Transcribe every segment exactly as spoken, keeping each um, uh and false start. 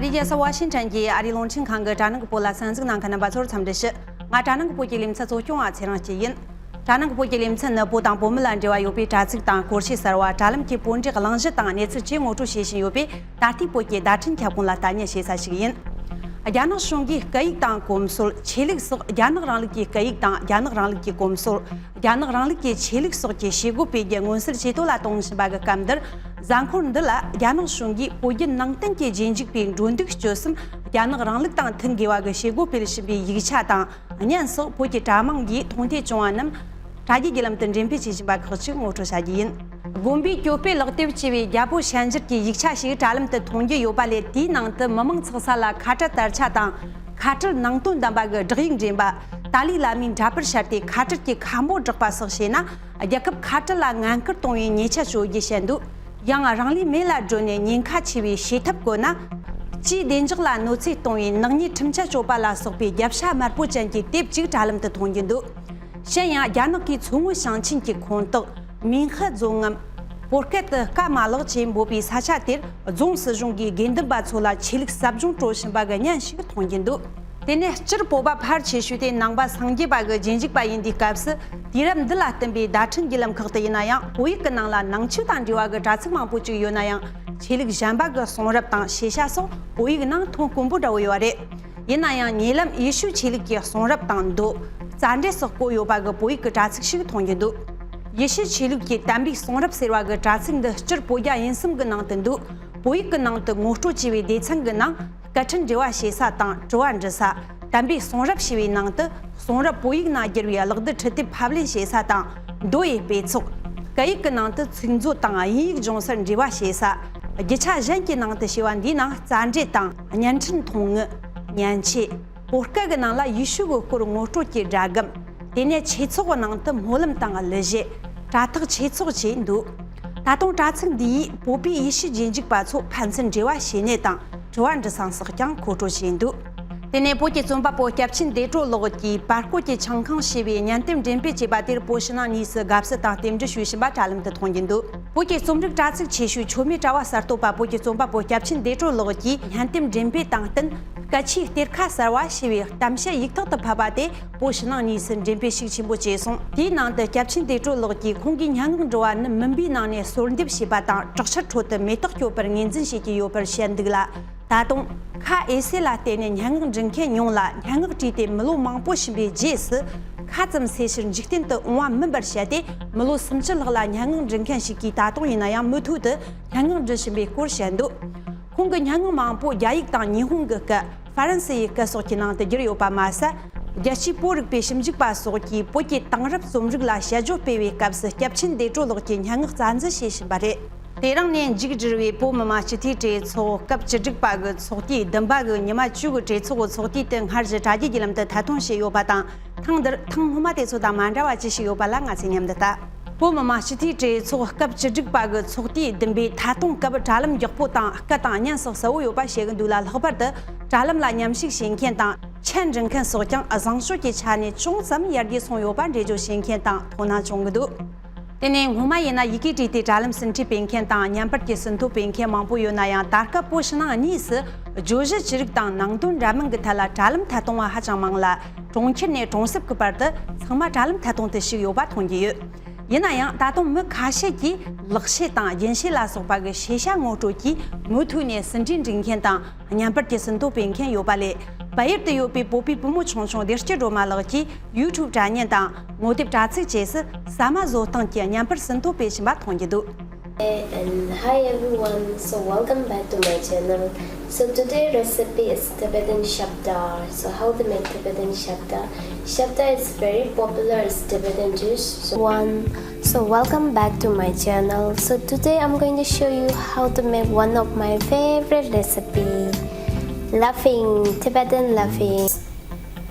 རེད། རྒྱལ་ས་ཝ་ཤིང་ཊོན་གྱི་ཨ་རིའི་རླུང་འཕྲིན་ཁང་གི་དྲ་ནང་གི་བོད་ལ་གསན་གཟིགས་གནང་མཁན་རྣམ་པ་ཚོར་འཚམས་འདྲི་ཞུ། ང་དྲ་ནང་གི་བོད་ཀྱི་ལེ་ཚན་གཙོ་སྐྱོང་བ་ཚེ་རིང་སྐྱིད་ཡིན། དྲ་ནང་གི་བོད་ཀྱི་ལེ་ཚན་ནི་བོད་དང་བོད་མི་ལ་འབྲེལ་བ་ཡོད་པའི་དྲ་ཚིགས་དང་སྐོར་བཤད་གསར་བ། དྲ་ལམ་གྱི་བོད་འབྲེལ་གླེང་གཞི་དང་གནས་ཚུལ་བཅས་ངོ་སྤྲོད་བྱེད་བཞིན་ཡོད་པའི་ད་ལྟའི་བོད་ཀྱི་བརྡ་འཕྲིན་ཁྱབ་ཁོངས་ལ་ལྟ་ཉན་བྱེད་ས་ཞིག་ཡིན། རྒྱ་ནག་གཞུང་གིས་སྐད་ཡིག་དང་གོམས་སྲོལ། ཆོས་ལུགས་སོགས་རྒྱ་ནག་རིང་ལུགས་ཀྱི་སྐད་ཡིག་དང་རྒྱ་ནག་རིང་ལུགས་ཀྱི་གོམས་སྲོལ། རྒྱ་ནག་རིང་ལུགས་ཀྱི་ཆོས་ལུགས་སོགས་ཀྱི་བྱེད་སྒོ་སྤེལ་རྒྱུ་མངོན་གསལ་ཇེ་མཐོ་ལ་གཏོང་བཞིན་པ་གི་སྐབས་འདིར། གཟའ་འཁོར་འདི་ལ་རྒྱ་ནག་གཞུང་གིས་བོད་བརྒྱུད་ནང་བསྟན་གྱི་རྗེས་འཇུག་པའི་འགྲོ་འདུག་སྤྱོད་གསུམ་རྒྱ་ནག་རིང་ལུགས་དང་མཐུན་དགོས་པ་གི་བྱེད་སྒོ་སྤེལ་བཞིན་པའི་ཡིག་ཆ་དང་བརྙན་སོགས་བོད་ཀྱི་དྲ་དམངས་ཀྱིས་མཐོང་ཐོས་བྱུང་བ་རྣམས་དྲ་རྒྱའི་བརྒྱུད་ལམ་དུ་འགྲེམས་སྤེལ་བྱེད་བཞིན་པ་ཁག་ཅིག་ངོ་སྤྲོད་བྱ་རྒྱུ་ཡིན། དགོན་པའི་གྱོད་དཔེ་ལག་དེབ་ཅེས་པའི་རྒྱ་བོད་ཤན་སྦྱར་གྱི་ཡིག་ཆ་ཞིག་དྲ་ལམ་དུ་མཐོང་རྒྱུ་ཡོད་པ་ལས། དེའི་ནང་དུ་མི་མང་ཚོགས་ས་ལ་ཁ་བྲལ་དར་ཆ་དང་ཁ་བྲལ་ནང་དོན་ལྡན་པ་གི་བསྒྲགས་ཡིག་འདྲེན་པ། ཏཱ་ལའི་བླ་མའི་འདྲ་པར་ཤར་ཏེ་ཁ་བྲལ་གྱི་ཁ་འབོད་བསྒྲགས་པ་སོགས་བྱས་ན། རྒྱལ་ཁབ་ཁ་བྲལ་ལ་ངན་སྐུལ་གཏོང་བའི་ཉེས་ཆད་གཅོད་རྒྱུ་བཤད་འདུག། ཡང་རང་ལུས་མེ་ལ་སྒྲོན་ནས་ཉེན་ཁ་ཆེ་བའི་བྱེད་ཐབས་བཀོལ་ན། སྤྱིའི་བདེ་འཇགས་ལ་གནོད་འཚེ་གཏོང་བའི་ནག་ཉེས་ཁྲིམས་ཆད་གཅོད་པ་ལ་སོགས་པའི་རྒྱབ་ཤ་དམར་པོ་ཅན་གྱི་དེབ་ཅིག་དྲ་ལམ་དུ་མཐོང་རྒྱུ་འདུག། གཞན་ཡང་རྒྱ་ནག་གིས་མཚོ་སྔོན་ཞིང་ཆེན་གྱི་ཁོངས་གཏོགས་མིན་ཧི་རྫོང་ངམ། བོད་སྐད་དུ་ཀ་མ་ལག་ཅེས་འབོད་པའི་ས་ཆ་དེར་རྫོང་སྲིད་གཞུང་གིས་དགེ་འདུན་པ་ཚོ་ལ་ཆོས་ལུགས་ཟབ་སྦྱོང་སྤྲོད་བཞིན་པ་གི་བརྙན་ཞིག་མཐོང་རྒྱུ་འདུག། དེ་ནས་སྤྱིར་བོད་པ་ཕལ་ཆེ་ཤོས་དེ་ནང་པ་སངས་རྒྱས་པ་གི་རྗེས་འཇུག་པ་ཡིན་དུས་སྐབས་སུ། དུས་རབས་འདི་ལ་བསྟུན་པའི་བརྡ་འཕྲིན་བརྒྱུད་ལམ་ཁག་ཏུ་ཡིན་ན་ཡང་བོད་ཡིག་གི་ནང་ལ་ནང་ཆོས་དང་འབྲེལ་བ་གི་དྲ་ཚིགས་མང་པོ་ཅིག་ཡོད་ན་ཡང་། ཆོས་ལུགས་གཞན་པ་གི་གསུང་རབ་དང་ཤེས་བྱ་སོགས་བོད་ཡིག་ནང་ཐོན་དཀོན་པོ་འདྲ་བོ་ཡོད་རེད། ཡིན་ན་ཡང་ཉེ་ལམ་ཡེ་ཤུ་ཆོས་ལུགས་ཀྱི་གསུང་རབ་དང་མདོ། རྩ་འགྲེལ་སོགས་བཀོད་ཡོད་པ་གི་བོད་ཡིག་གི་དྲ་ཚིགས་ཤིག་མཐོང་རྒྱུ་འདུག། ཡེ་ཤུ་ཆོས་ལུགས་ཀྱི་དམ་པའི་གསུང་རབ་ཟེར་བ་གི་དྲ་ཚིགས་འདི་སྤྱིར་བོད་རྒྱ་དབྱིན་གསུམ་གི་ནང་དུ་འདུག། བོད་ཡིག་གི་ནང་དུ་ངོ་སྤྲོད་བྱས་པའི་སྡེ་ཚན་གི་ནང་། སྐད་འཕྲིན་འབྲེལ་བ་བྱེད་ས་དང་དྲི་བ་འདྲི་ས། དམ་པའི་གསུང་རབ་ཞེས་པའི་ནང་དུ་གསུང་རབ་བོད་ཡིག་ནང་བསྒྱུར་བའི་གློག་རྡུལ་འཕྲུལ་དེབ་ཕབ་ལེན་བྱེད་ས་དང་། མདོ་ཡི་དཔེ་ཚོགས། སྐད་ཡིག་གི་ནང་དུ་ཚིག་མཛོད་དང་དབྱིན་ཡིག་སྦྱོང་སར་འབྲེལ་བ་བྱེད་ས། རྒྱུ་ཆ་གཞན་གྱི་ནང་དུ་ཞེས་པ་འདིའི་ནང་རྩ་འགྲེལ་དང་བརྙན་འཕྲིན་མཐོང་དངུལ། མཉེན་ཆས། བོད་སྐད་གི་ནང་ལ་ཡེ་ཤུ་གི་སྐོར་ངོ་སྤྲོད་ཀྱི་སྒྲ་སྒམ། དེ་ནས་ཆོས་ཚོགས་ཀྱི་ནང་དུ་སྨོན་ལམ་དང་གླུ་གཞས། དྲ་ཐག་ཆོས་ཚོགས་བཅས་འདུག། ད་དུང་དྲ་ཚིགས་འདི་ཡིས་བོད་པའི་ཡེ་ཤུ་རྗེས་འཇུག་པ་ཚོ་ཕན་ཚུན་འབྲེལ་བ་བྱེད་གནས་དང་དྲི་བ་འདྲི་ས་སོགས་ཀྱང་མཁོ་སྤྲོད་བྱས་འདུག། དེ་ནས་བོད་ཀྱི་རྩོམ་པ་པོ་སྐྱབས་ཆེན་བདེ་གྲོལ་ལགས་ཀྱིས་བར་སྐོར་གྱི་ཆང་ཁང་ཞེས་པའི་བརྙན་དེབ་འགྲེམས་སྤེལ་བྱས་པ་དེར་བོད་ཕྱི་ནང་གཉིས་སུ་དགའ་བསུ་དང་རྟེན་འབྲེལ་ཞུས་བཞིན་པ་དྲ་ལམ་དུ་མཐོང་རྒྱུ་འདུག། བོད་ཀྱི་རྩོམ་རིག་དྲ་ཚིགས་ཆེ་ཤོས་མཆོད་མེ་དྲ་བ་གསར་གཏོད་པ་བོད་ཀྱི་རྩོམ་པ་པོ་སྐྱབས་ཆེན་བདེ་གྲོལ་ལགས་ཀྱིས་བརྙན་དེབ་འགྲེམས་སྤེལ་དང་བསྟུན། སྐད་ཆའི་གཏེར་ཁ་གསར་བ་ཞེས་པའི་གཏམ་བཤད་ཡིག་ཐོག་ཏུ་ཕབ་པ་དེ་བོད་ཕྱི་ནང་གཉིས་སུ་འགྲེམས་སྤེལ་ཤུགས་ཆེན་པོ་བྱས་སོང་། དེའི་ནང་དུ་སྐྱབས་ཆེན་བདེ་གྲོལ་ལགས་ཀྱིས་ཁོང་གིས་སྙན་ངག་འབྲི་བ་ནི་མུན་པའི་ནང་ནས་གསོལ་འདེབས་བྱས་པ་དང་། དྲག་ཆར་ཁྲོད་དུ་མེ་ཏོག་སྐྱོད་པར་ངོས་འཛིན་བྱེད་ཀྱི་ཡོད་པར་བཤད་འདུག་ལ། ད་དུང་། ཁ་འོས་གསལ་ལ་བརྟེན་ནས་སྙན་ངག་འབྲི་མཁན་ཉུང་ལ། སྙན་ངག་བྲིས་ཏེ་མི་ལོ་མང་པོ་ཕྱིན་པའི་རྗེས་སུ། ཁ་ཙམ་གསལ་ཕྱིར་འཇིག་རྟེན་དུ་འོང་བ་མིན་པར་བཤད་དེ། མི་ལོ་སུམ་ཅུ་ལྷག་ལ་སྙན་ངག་འབྲི་མཁན་ཞིག་གིས་ད་དུང་ཡིན་ན་ཡང་མུ་མཐུད་དུ་སྙན་ངག་འབྲི་བཞིན་པའི་སྐོར་བཤད་འདུག། ཁོང་གི་སྙན་ངག་མང་པོ་རྒྱ་ཡིག་དང་ཉི་ཧོང་གི་སྐད། ཧྥ་རན་སི་ཡི་སྐད་སོགས་ཀྱི་ནང་དུ་བསྒྱུར་ཡོད་པ་མ་ཟད། རྒྱལ་སྤྱིའི་བོད་རིག་པའི་ཞིབ་འཇུག་པ་སོགས་ཀྱིས་བོད་ཀྱི་དེང་རབས་རྩོམ་རིག་ལ་དཔྱད་བརྗོད་སྤེལ་བའི་སྐབས་སུ་སྐྱབས་ཆེན་བདེ་གྲོལ་ལགས་ཀྱི་སྙན་ངག་རྩ་འཛིན་བྱེད་བཞིན་པ་རེད། དེ་རིང་ནས་མཇུག་སྒྲིལ་བའི་བོད་མི་མང་སྤྱི་འཐུས་གྲོས་ཚོགས་སྐབས་བཅུ་དྲུག་པ་གི་ཚོགས་དུས་བདུན་པ་གི་ཉི་མ་བཅུ་གི་གྲོས་ཚོགས་ཀྱི་ཚོགས་དུས་དེ་སྔར་བཞིན་དྲ་རྒྱའི་བརྒྱུད་ལམ་དུ་ཐད་གཏོང་བྱས་ཡོད་པ་དང་། ཐེངས་འདིར་ཐེངས་སྔོན་མ་དེ་ཚོ་དང་མ་འདྲ་བ་ཅི་ཞིག་ཡོད་པ་ལ་ང་ཚོས་མཉམ་དུ་ལྟ། བོད་མི་མང་སྤྱི་འཐུས་གྲོས་ཚོགས་སྐབས་བཅུ་དྲུག་པ་གི་ཚོགས་དུས་བདུན་པའི་ཐད་གཏོང་སྐབས་དྲ་ལམ་ཡག་པོ་དང་སྐད་དང་བརྙན་སོགས་གསལ་བོ་ཡོད་པ་བཤད་གི་འདུག་ལ། ལྷག་པར་དུ་དྲ་ལམ་ལ་མཉམ་ཞུགས་བྱེད་མཁན་དང་། མཆན་འབྲི་མཁན་སོགས་ཀྱང་བཟང་སྤྱོད་ཀྱི་ཆ་ནས་ཅུང་ཙམ་ཡར་རྒྱས་སོང་ཡོད་པ་འགྲེལ་བརྗོད་བྱེད་མཁན་དང་དོ་སྣང་བྱུང་གི་འདུག། དེ་ནས་སྔོན་མ་ཡིན་ན་ཡི་གེ་བྲིས་ཏེ་དྲ་ལམ་ཟིན་བྲིས་སྤེལ་མཁན་དང་བརྙན་པར་གྱི་ཟིན་ཐོ་སྤེལ་མཁན་མང་པོ་ཡོད་ན་ཡང་། ད་སྐབས་བོད་ཕྱི་ནང་གཉིས་སུ་བརྗོད་གཞི་ཅི་རིགས་དང་ནང་དོན་འདྲ་མིན་གྱི་ཐད་ལ་དྲ་ལམ་ཐད་གཏོང་བ་ཧ་ཅང་མང་ལ། གྲོང་ཁྱེར་ནས་གྲོང་གསེབ་ཀྱི་བར་དུ་ཚང་མ་དྲ་ལམ་ཐད་གཏོང་དུ་ཞུགས་ཡོད་པ་མཐོང་རྒྱུ་ཡོད། ཡིན་ན་ཡང་ད་དུང་མི་ཁ་ཤས་ཀྱིས་ལག་ཤེས་དང་རྒྱུན་ཤེས་ལ་སོགས་པ་གི་ཤེས་བྱ་ངོ་སྤྲོད་ཀྱིས་མུ་མཐུད་ནས་ཟིན་བྲིས་འབྲི་མཁན་དང་། བརྙན་པར་གྱི་ཟིན་ཐོ་སྤེལ་མཁན་ཡོད་པ་ལས། བལ་ཡུལ་དུ་ཡོད་པའི་བོད་པའི་བུ་མོ་ཆུང་ཆུང་བདེ་སྐྱིད་སྒྲོལ་མ་ལགས་ཀྱིས་ཡུ་ཊུབ་དྲ་བརྙན་དང་ངོ་དེབ་དྲ་ཚིགས་བཅས་སུ་ཟ་མ་བཟོ་སྟངས་ཀྱི་བརྙན་པར་ཟིན་ཐོ་སྤེལ་བཞིན་པ་མཐོང་རྒྱུ་འདུག། And hi everyone, so welcome back to my channel. So today recipe is Tibetan shabda. So how to make Tibetan shabda? Shabda is very popular as Tibetan dish. So one, so welcome back to my channel. So today I'm going to show you how to make one of my favorite recipe, laughing, Tibetan laughing.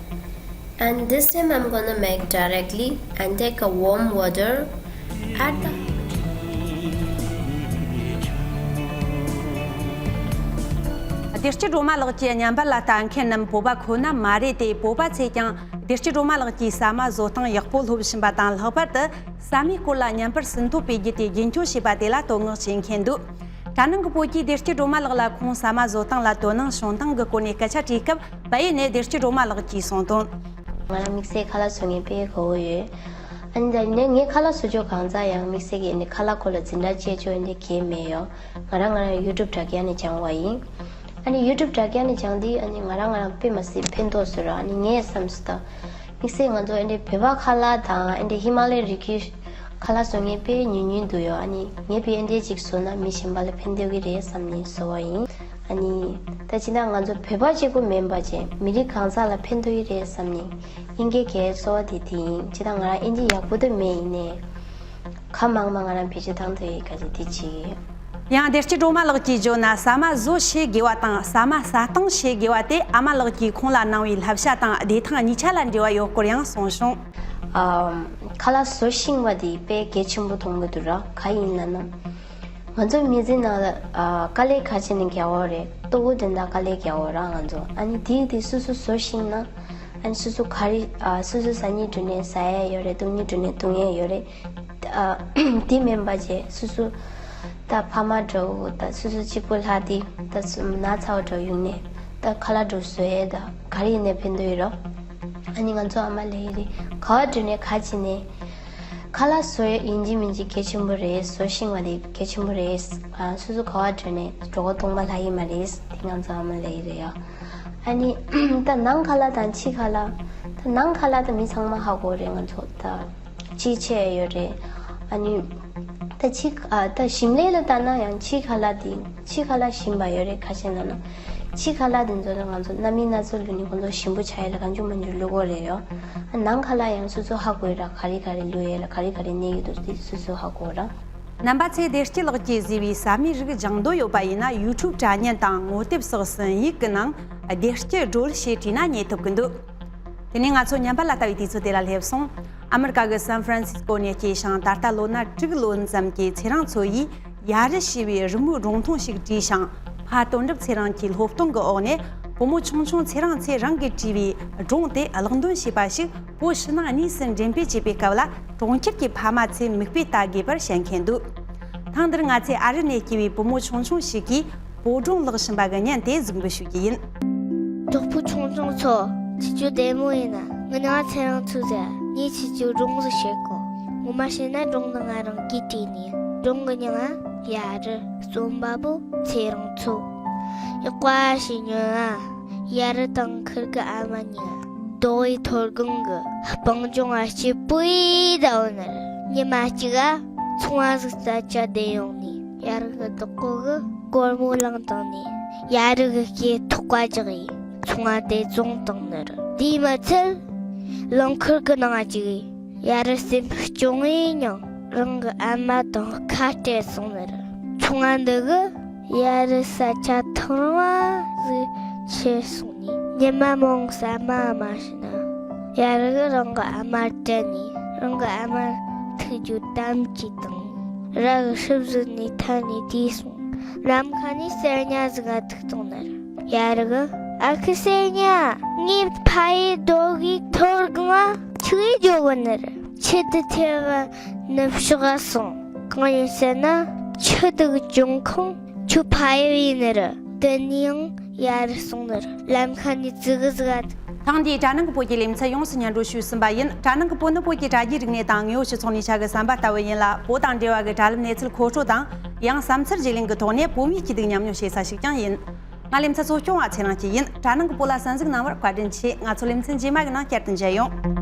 And this time I'm gonna make directly and take a warm water, add the བདེ་སྐྱིད་སྒྲོལ་མ་ལགས་ཀྱི་བརྙན་པར་ལ་ལྟ་མཁན་རྣམས་བོད་པ་ཁོ་ན་མ་རེད་དེ། བོད་པ་ཚོས་ཀྱང་བདེ་སྐྱིད་སྒྲོལ་མ་ལགས་ཀྱིས་ཟ་མ་བཟོ་སྟངས་ཡག་པོ་སློབ་བཞིན་པ་དང་། ལྷག་པར་དུ་ཟ་མའི་སྐོར་ལ་བརྙན་པར་ཟིན་ཐོ་སྤེལ་རྒྱུ་དེ་རྒྱུན་འཁྱོངས་བྱས་པ་དེ་ལ་བསྟོད་བསྔགས་བྱེད་མཁན་འདུག། གྲྭ་ནང་གི་བོད་ཀྱི་བདེ་སྐྱིད་སྒྲོལ་མ་ལགས་ལ་ཁོང་ཟ་མ་བཟོ་སྟངས་ལ་དོ་སྣང་བྱུང་སྟངས་ཀྱི་སྐོར་ནས་སྐད་ཆ་དྲིས་སྐབས། བལ་ཡུལ་ནས་བདེ་སྐྱིད་སྒྲོལ་མ་ལགས་ཀྱིས་གསུངས་དོན། ང་རང་དམིགས་བསལ་ཁ་ལག་བཟོ་མཁན་དཔེ་དགའ་བོ་ཡོད། ཨ་ནི་ད་ནས་ངས་ཁ་ལག་བཟོ་ཕྱོགས་གང་ཙམ་ཡང་དམིགས་བསལ་གྱི་ཨ་ནི་ཁ་ལག་སྐོར་ལ་འཛིན་གྲྭ་བྱེད་ཕྱོགས་ཨ་ནི་གལ་མེད་ཡོད། ང་རང་ང་རང་ཡུ་ཊུབ་དྲ་རྒྱ་ནས་སྦྱངས་པ་ཡིན། ཨ་ནི་ཡུ་ཊུབ་དྲ་རྒྱ་ནས་སྦྱངས་དུས་ཨ་ནི་ང་རང་ང་རང་དཔེ་མ་སྲིད་ཕན་ཐོགས་བཟོ་ར། ཨ་ནི་ངས་བསམ་སོང་། ད་དམིགས་བསལ་ང་ཚོ་ཨ་ནི་བོད་པ་ཁ་ལག་དང་ཨ་ནི་ཧི་མ་ལ་ཡའི་རི་རྒྱུད་ཁ་ལག་བཟོ་མཁན་དཔེ་ཉུང་ཉུང་འདུག་ཡོད། ཨ་ནི་ངས་དཔེ་ཨ་ནི་ཅིག་བཟོ་ན་མི་གཞན་པ་ལ་ཕན་ཐོགས་ཀྱི་རེད་བསམ་ནས་བཟོ་བ་ཡིན། ཨ་ནི་ད་ཅི་ད་ང་ཚོ་བོད་པ་གཅིག་པུ་མིན་པ་བྱས་མི་རིགས་གང་ཟག་ལ་ཕན་ཐོགས་ཀྱི་རེད་བསམ་ནས་ཨིན་སྐད་གས་གསོལ་བ་དེ་དེ་ཡིན། ཅི་ད་ང་རང་ཨིན་ཇི་ཡག་པོ་དུ་མེད་ཡིན་ནས། ཁ་མང་མ་ང་རང་བེད་སྤྱོད་བཏང་ཐུབ་ཡོད་ག་ཅིག་དེ་བྱེད་ཀྱི་ཡོད། ཡང་བདེ་སྐྱིད་སྒྲོལ་མ་ལགས་ཀྱིས་བརྗོད་ན། ཟ་མ་བཟོ་ཤེས་དགོས་པ་དང་ཟ་མ་ཟ་སྟངས་ཤེས་དགོས་པ་དེ་ཨ་མ་ལགས་ཀྱིས་ཁོང་ལ་གནང་བའི་བསླབ་བྱ་དང་བདེ་ཐང་གཉིས་ཆ་ལ་འབྲེལ་བ་ཡོད་སྐོར་ཡང་གསུངས་བྱུང་། ཨམ། ཁ་ལག་བཟོ་ཤེས་པ་དེ་དཔེ་གལ་ཆེན་པོ་མཐོང་གི་འདུག་ར། ག་ཡིན་ལབ་ན། ང་ཚོ་མི་ཚེ་ནང་ལ་ཨ་དཀའ་ལས་ཁག་ཆེ་ནི་རྒྱག་འོ་རེད། ལྟོ་གོས་དོན་དག་དཀའ་ལས་རྒྱག་འོ་ར་ང་ཚོ། ཨ་ནི་དེ་དེ་སོ་སོ་བཟོ་ཤེས་ན། ཨ་ནི་སོ་སོ་ག་རེ་ཨ་སོ་སོ་ཟ་སྙིང་འདོད་ནས་ཟ་ཡ་ཡོད་རེད། འཐུང་སྙིང་འདོད་ནས་འཐུང་ཡ་ཡོད་རེད། ཨ་དེ་མིན་པ་བྱས་སོ་སོ་ད་ཕ་མ་འདྲ་བོ་ད་སོ་སོ་གཅིག་པུ་ལྷག་དེ་ད་སོ་ན་ཚ་བ་འདྲ་བོ་ཡོང་ནས་ད་ཁ་ལག་འདྲ་བོ་བཟོ་ཡས་ད་ག་རེ་ཡིན་ནས་ཕན་ཐོགས་ཡོད་རོ། ཨ་ནི་ང་ཚོ་ཨ་མ་ལེ་ཡི་རེད། ག་བ་འགྲོ་ནས་ག་བྱས་ནས་ཁ་ལག་བཟོ་ཡས་ཡིན་གཅིག་མིན་གཅིག་གལ་ཆེན་པོ་རེད། བཟོ་ཤེས་པ་དེ་གལ་ཆེན་པོ་རེད། ཨ་སོ་སོ་ག་བ་འགྲོ་ནས་གྲོད་ཁོག་སྟོང་པ་ལྷག་ཡས་མ་རེད། དེ་ང་ཚོ་ཨ་མ་ལེ་ཡི་རེད་ཡ། ཨ་ནི་ད་ནང་ཁ་ལག་དང་ཕྱི་ཁ་ལག་ད་ནང་ཁ་ལག་ད་མི་ཚང་མ་ཧ་གོ་རེད། ང་ཚོ་ད་ཅི་བྱས་ཡོད་རེད། ཨ་ནི་ད་ཕྱི་ཨ་ད་ཞིམ་ལས་ལ་ལྟ་ན་ཡང་ཕྱི་ཁ་ལག་དེ་ཕྱི་ཁ་ལག་ཞིམ་པ་ཡོད་རེད། ཁ་ཤས་ན་ན་ཕྱི་ཁ་ལག་དེ་ཚོ་ལ་ང་ཚོ་སྣ་མིན་སྣ་ཚོགས་བླུགས་ནས་ཁོང་ཚོ་ཞིམ་པོ་ཆགས་ཡས་ལ་གང་བྱུང་མང་བྱུང་བླུག་གོ་རེད་ཡོད། ཨ་ནང་ཁ་ལག་ཡང་སོ་སོ་ཧ་གོ་ཡོད་ར། ག་རེ་ག་རེ་བླུག་ཡས་ལ་ག་རེ་ག་རེ་གནས་ཡོད་འདུག་དེ་སོ་སོ་ཧ་གོ་ར། རྣམ་པ་ཚོས་བདེ་སྐྱིད་ལགས་ཀྱིས་བཟོས་པའི་ཟ་མའི་རིགས་སྦྱང་འདོད་ཡོད་པ་ཡིན་ན། ཡུ་ཊུབ་དྲ་བརྙན་དང་ངོ་དེབ་སོགས་སུ་ཡིག་གི་ནང་བདེ་སྐྱིད་སྒྲོལ་ཞེས་བྲིས་ན་རྙེད་ཐུབ་ཀྱི་འདུག་དེ་ནས་ང་ཚོ་ཉམས་པ་ལ་ལྟ་བའི་དུས་ཚོད་དེ་ལ་སླེབས་སོང་། ཨ་མི་རི་ཀ་གི་སན་ཧྥ་རན་སིས་ཀོ་ནས་སྐྱེས་ཤིང་ད་ལྟ་ལོ་ན་དྲུག་ལོན་ཙམ་གྱི་ཚེ་རིང་མཚོ་ཡིས་ཡ་རུ་ཞེས་པའི་རི་མོའི་སྒྲུང་ཐུང་ཞིག་བྲིས་ཤིང་། ཕ་དོན་གྲུབ་ཚེ་རིང་གིས་སློབ་སྟོན་གྱི་འོག་ནས་བུ་མོ་ཆུང་ཆུང་ཚེ་རིང་ཚེ་རིང་གིས་བྲིས་པའི་སྒྲུང་དེ་ཀློག་འདོན་བྱས་པ་ཞིག་བོད་ཕྱི་ནང་གཉིས་སུ་འགྲེམས་སྤེལ་བྱེད་པའི་སྐབས་ལ། གྲོང་ཁྱེར་གྱི་ཕ་མ་ཚོས་མིག་དཔེ་ལྟ་དགོས་པར་བཤད་མཁན་འདུག་ཐེངས་འདིར་ང་ཚོས་ཨ་རི་ནས་སྐྱེས་པའི་བུ་མོ་ཆུང་ཆུང་ཞིག་གིས་བོད་སྒྲུང་ཀློག་བཞིན་པ་གི་བརྙན་དེ་གཟིགས་འབུལ་ཞུ་རྒྱུ་ཡིན། གྲོགས་པོ་ཆུང་ཆུང་ཚོ། ཁྱེད་ཚོ་བདེ་མོ་ཡིན་ན། ངའི་མིང་ཚེ་རིང་མཚོ་ཟེར། ངས་ཁྱེད་ཚོར་སྒྲུང་ཞིག་བཤད་གོ། ངོ་མ་བཤད་ན་སྒྲུང་འདི་ང་རང་གིས་བྲིས་ནི། སྒྲུང་གི་མིང་ང་ཡ་རུ། རྩོམ་པ་པོ་ཚེ་རིང་མཚོ། ཡག་པ་ཞིག་ཉོན་ཨ། ཡ་རུ་དང་ཁུར་གི་ཨ་མ་གཉིས་རྡོ་ཡི་མཐོ་སྒང་གི་སྤང་ལྗོངས་ང་སྐྱིད་པོ་ཡི་ཟླ་བ་ནར། ཉི་མ་གཅིག་ག་ཚོང་བ་ཟིག་རྩྭ་ཆ་འདེད་ཡོང་ནས། ཡ་རུ་གི་བདག་པོ་གི་སྒོར་མོ་བླངས་བཏང་ནས། ཡ་རུ་གི་སྐེ་ཐོག་ག་བཅག་ཡི་ཚོང་བ་དེ་བཙོངས་བཏང་ནར། དེས་མ་ཚད་རླངས་འཁོར་གི་ནང་ང་བཅུག་ཡི། ཡ་རུ་སེམས་སྐྱོ་ངེ་མྱངས། རང་གི་ཨ་མ་དང་ཁ་བྲལ་སོང་ནི་རེད། ཆུང་བ་འདི་གི་ཡ་རུ་ས་ཆ་ཐང་བ་ཟིག་ཁྱེར་སོང་ནས། ཉི་མ་མང་ས་མ་མ་ཕྱིན་ན། ཡ་རུ་གི་རང་གི་ཨ་མ་དྲན་ནས། རང་གི་ཨ་མ་ཐུག་རྒྱུ་དམ་གྱིས་བཏང་། ར་གི་ཧྲིབ་ཟིག་ནས་ཐར་ནས་བསྡད་སོང་། ལམ་ཁ་ནས་གསེར་ཉ་ཟིག་ག་ཐུག་བཏང་ནི་རེད། ཡ་རུ་གི། ཨ་ཁུ་གསེར་ཉ། ངའི་ཕ་ཡུལ་རྡོ་གི་མཐོ་སྒང་ང་ཆུ་ཡི་འགྱོ་གི་ནི་རེད། ཆུ་དེ་ཐེ་བ་ནུབ་ཕྱོགས་ག་སོང་། གང་ཡིན་ཟེར་ན་ཆུ་དེ་གི་འབྱུང་ཁུངས་ཆུ་ཕ་ཡུལ་ཡིན་ནི་རེད། དེ་ནས་ཡང་ཡ་རུ་སོང་ནི་རེད། ལམ་ཁ་ནས་ཙི་གུ་ཟིག་ག་ཐུག་ཐེངས་འདིའི་དྲ་ནང་གི་བོད་ཀྱི་ལེ་ཚན་ཡོངས་སུ་སྙན་སྒྲོན་ཞུས་ཟིན་པ་ཡིན། དྲ་ནང་གི་བོད་ནི་བོད་ཀྱི་དྲ་རྒྱའི་རིག་གནས་དང་དངོས་ཡོད་སྤྱི་ཚོགས་ནས་ཆ་གི་བསམ་པ་ལྟ་བུ་ཡིན་ལ། བོད་དང་འབྲེལ་བ་གི་དྲ་ལམ་གནས་ཚུལ་མཁོ་སྤྲོད་དང་། ཡང་བསམ་ཚུལ་བརྗེ་ལེན་གྱི་ཐོག་ནས་བོད་མིའི་སྐྱིད་སྡུག་མཉམ་མྱོང་བྱེད་ས་ཞིག་ཀྱང་ཡིན། ང་ལེ་ཚན་གཙོ་སྐྱོང་བ་ཚེ་རིང་སྐྱིད་ཡིན། དྲ་ནང་གི་བོད་ལ་གསན་གཟིགས་གནང་བར་བཀའ་དྲིན་ཆེ། ང་ཚོ་ལེ་ཚན་རྗེས་མ་གི་ནང་བསྐྱར་དུ་མཇལ་ཡོང་།